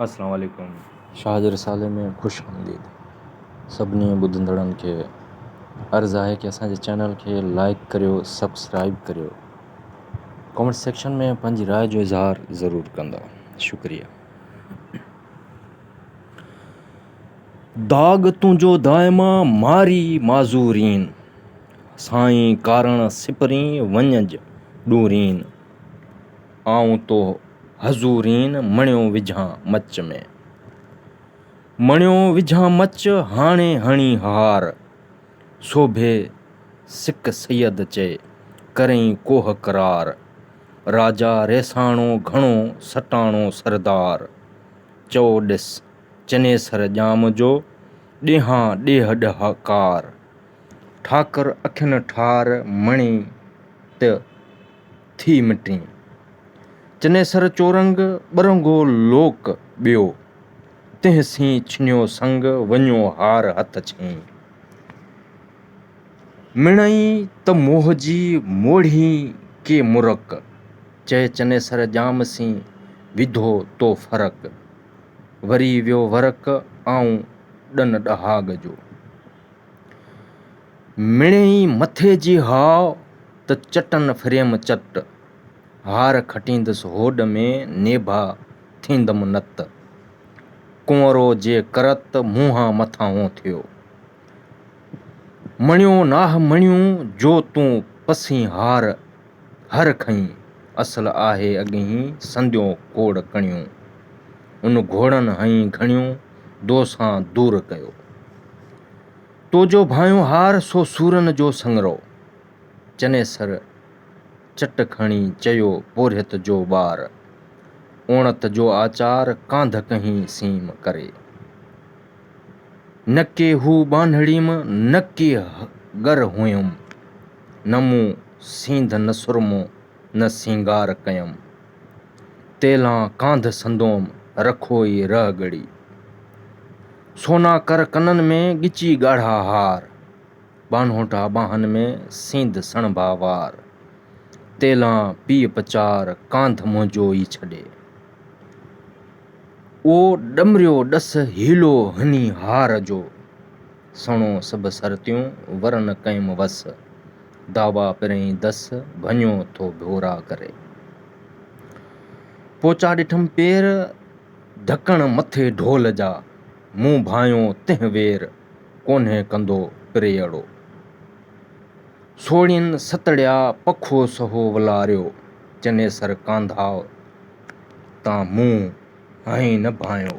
السلام عليڪم. شاهه جي رسالي ۾ خوش آمديد. سڀني ٻڌندڙن کي عرض آهي ڪي اسان جي چينل کي لائيڪ ڪريو سبسڪرائيب ڪريو ڪمينٽ سيڪشن ۾ پنهنجي راء جو اظهار ضرور ڪندا شڪريه. داغ تنهنجو دائما ماري معذورين سائين ڪارڻ سپرين وڃج ڏورين. آئون تو حضورين مڻيو وجهان مچ ۾. مڻيو وجهان مچ هاڻي هڻي هار. سوڀي سڪ سيد چئي ڪرئين ڪوهه قرار. راجا ريساڻو گهڻو سٽاڻو سردار. چئو ڏس چنيسر ڄام جو ڏيهان ڏيهه ڏهڪار. ٺاڪر اکين ٺار مڻي ته ٿي مٽين. چنيسر چورنگ ٻرنگو لوڪ ٻيو، تنهن سين ڇنيو سنگ وڃيو هار هٿ ڇئين. مڻئي ته موهه جي موڙهين ڪي مرڪ، چئي چنيسر ڄام سين وڌو تو فرق. وري ويو ورق آئون ڏن ڏهاڳ جو. مڻيئي مٿي جي هاء ته چٽن ڦريم چٽ، هار کٽيندس هوڏ ۾ نيڀا ٿيندم نت. ڪنورو جي ڪرت منهان مٿانهون ٿيو. مڻيو ناهه مڻيون جو تون پسين هار هر کنئي، اصل آهي اڳهين سنديون کوڙ ڪڻيون. ان گهوڙن هنئين گهڻيون دوسان دور ڪيو. تو جو ڀانيو هار سو سورن جو سڱرو. چنيسر چٽ کڻي چيو پورهيت جو ٻار. اوڻت جو آچار ڪانڌ ڪهين سيم ڪري. نه ڪي هو ٻانهڙيم نه ڪي گر هئم. نه مون سينڌ نه سرمو نه سينگار ڪيم. تيلان ڪانڌ سندوم رکوئي رهه ڳڙي. سونا ڪر ڪنن ۾ ڳچي ڳاڙها هار. ٻانهوٽا ٻانهن ۾ سينڌ سڻڀا وار. تيلان پيء پچار ڪانڌ منهنجو ئي ڇڏي. او ڏمريو ڏس حيلو هني هار جو. سڻو سڀ سرتيون ورن ڪيم وس. دعويٰ پرئين دس ڀڃو ٿو ڀورا ڪري. پوچا ڏٺم پير ڌڪڻ مٿي ڍول جا، مون ڀانيو تنهن وير، ڪونهي ڪندو پريئڙو. سوڙين ستڙيا پکو سهو ولاريو، چنيسر ڪانڌاء تان مون هنئين نه ڀانيو.